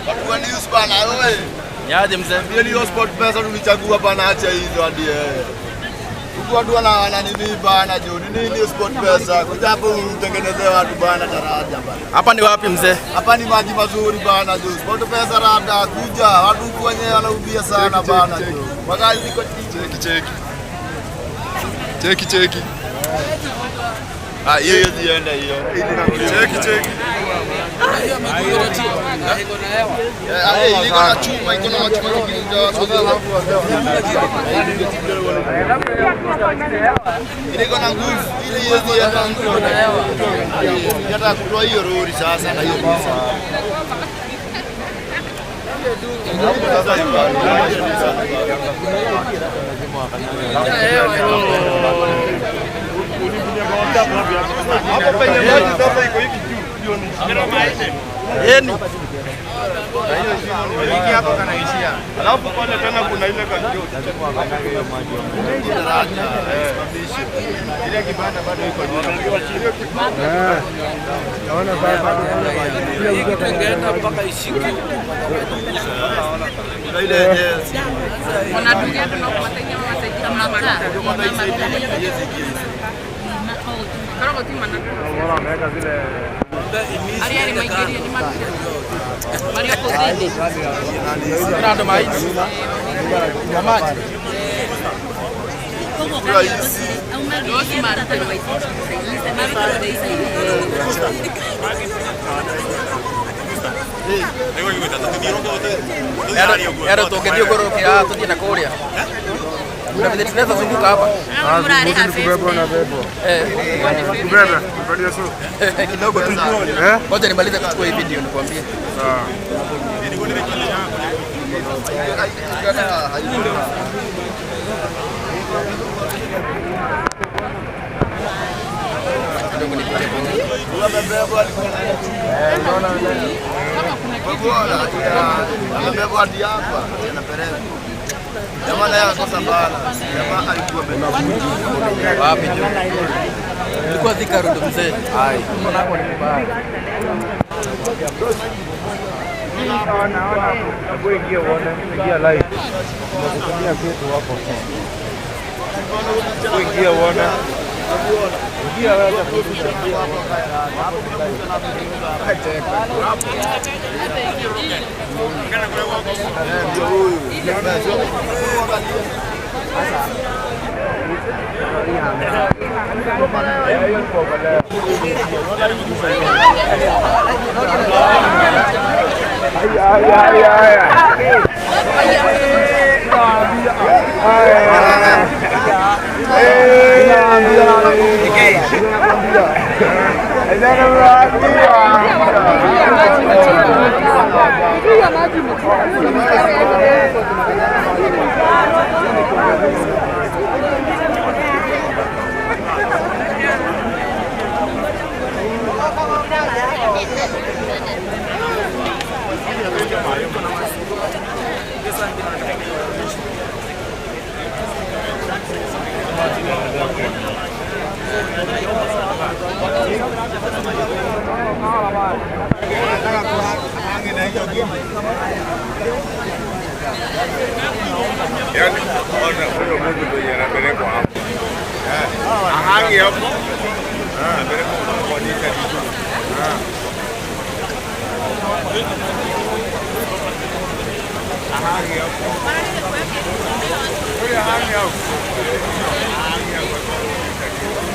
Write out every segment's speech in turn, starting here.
Watu wa news bana wewe. Niaje mzee? Ndio hiyo Sport Pesa tulichagua bana, acha hizo hadi eh. Huku watu wana nini bana jo? Ni nini Sport Pesa? Kuja hapo utengenezee watu bana daraja bana. Hapa ni wapi mzee? Hapa ni maji mazuri bana jo. Sport Pesa rada kuja watu huku wenyewe wanaubia sana bana jo. Magari ziko Cheki cheki. Cheki cheki. Ah, hiyo hiyo ziende hiyo. Cheki cheki. Eh, iko na chuma, iko na machuma kingine ndio. Ile iko na nguvu, ile hiyo zienda. Nataka kutoa hiyo rori sasa na hiyo pesa. Sasa hiyo. Hapo penye maji sasa iko hivi juu. Ndio ni. Yenu. Hiki hapo kanaishia. Alafu pale tena kuna ile kanjo. Ile kibanda bado iko juu. Kuna ile yenyewe Kuna ndo maji. Ya maji. Ero tũngĩthiĩ ũgũrũkĩra tũthiĩ na kũrĩa. Kuna vile tunaweza zunguka hapa. Kubebe, kubalia so. Kidogo tu. Eh? Ngoja nimalize kuchukua hii video nikwambie. Kidogo nipite kwenye. Amebebwa hadi hapa anapeleka. Jamaa naye akakosa bala. Jamaa alikuwa amebebwa. Wapi jo? Ilikuwa Thika Road mzee. Hai. Mbona hapo ni mbaya? Hebu ingia uone, ingia live. Tunakutumia kitu hapo. Hebu ingia uone. Ingia wewe hata kurudisha. Ndio huyu. Haya haya haya. Yaani ona huyo mtu mwenye anapelekwa hapo. Ahangi hapo. Ah, anapelekwa kwa nini kitu. Ah. Ahangi hapo. Huyo ahangi hapo. Ahangi hapo.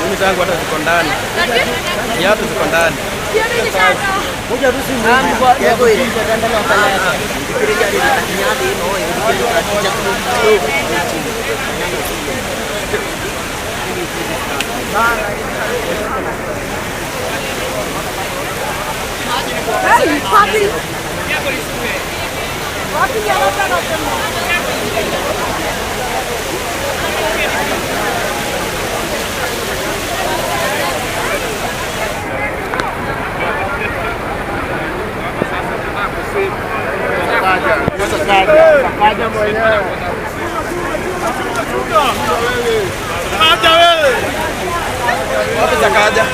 Mimi zangu hata ziko ndani. Viatu ziko ndani. Wapi Sakaja?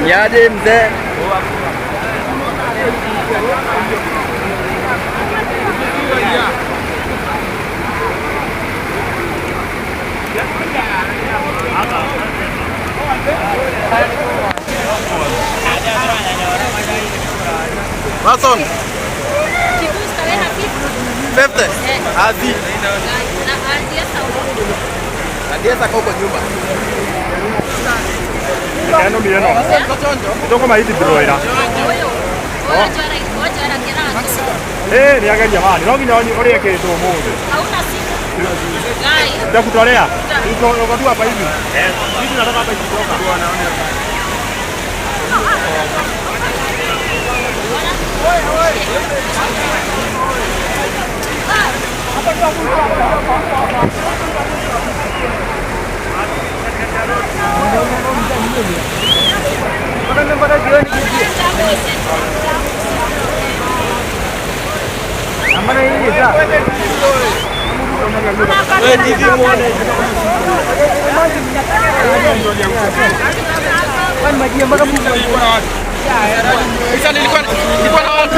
Niaje mzee? Watson. 50. Azi. Adiesa kwa nyumba. Kano mieno. Kitoko maiti broira. Eh, ni agaria mani. No nginya uri ekirĩtwo ũmũthĩ. Hauna simu. Gai. Ndakutolea. Uko tu hapa hivi. Sisi tunataka hapa ikitoka. Sasa nilikuwa na watu.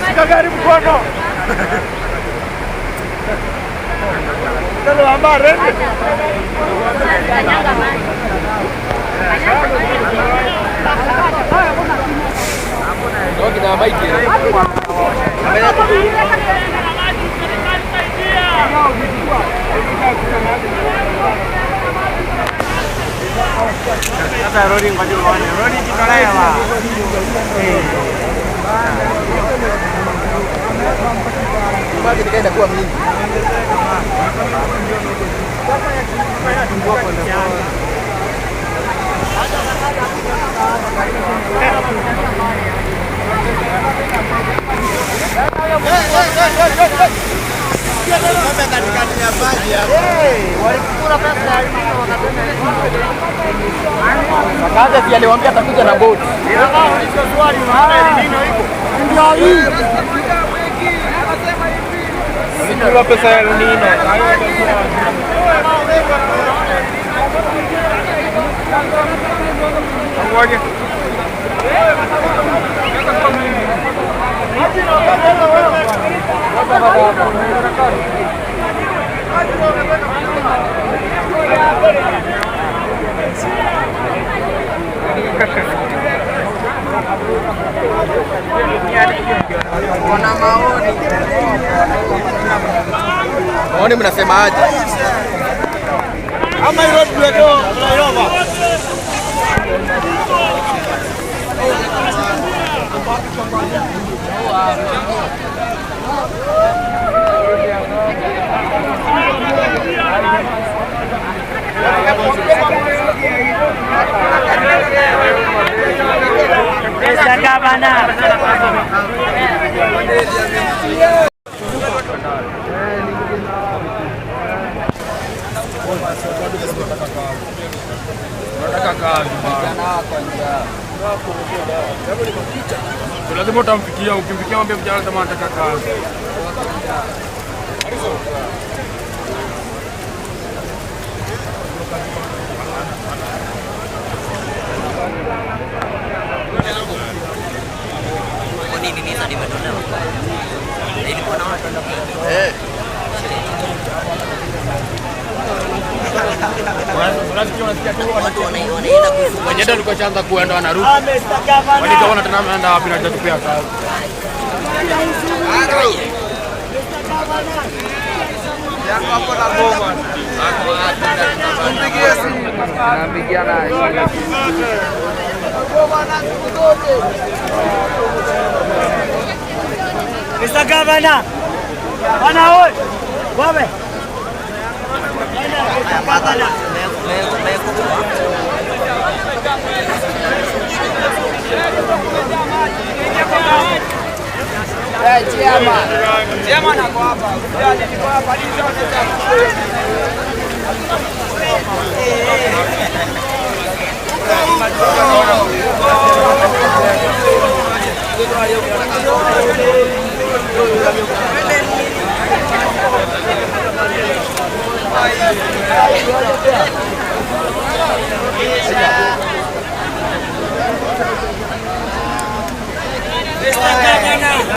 Shika gari mkono. Ndio ambare. Ndio maiki. Sasa roli ngoja uone. Roli kitolewa. Maji nikaenda kuwa mingi. Katikati ya maji hapo. Sakaja si aliwaambia atakuja na boti. Kula pesa ya El Nino. Ngoja. Wana maoni. Maoni mnasemaje? Ama hii road tuwekewe flyover. Mr. Governor. Unataka kazi bana. Lazima utamfikia, ukimfikia mwambie vijana kama anataka kazi. Wanyenda walikuwa shaanza kuenda wanarudi. Mr. Governor. Walikaona tena ameenda wapi na hajatupea kazi. Nampigia naye. Mr. Governor. Bwana oi. Wewe. Mr. Governor. Chairman ako hapa. Niko hapa.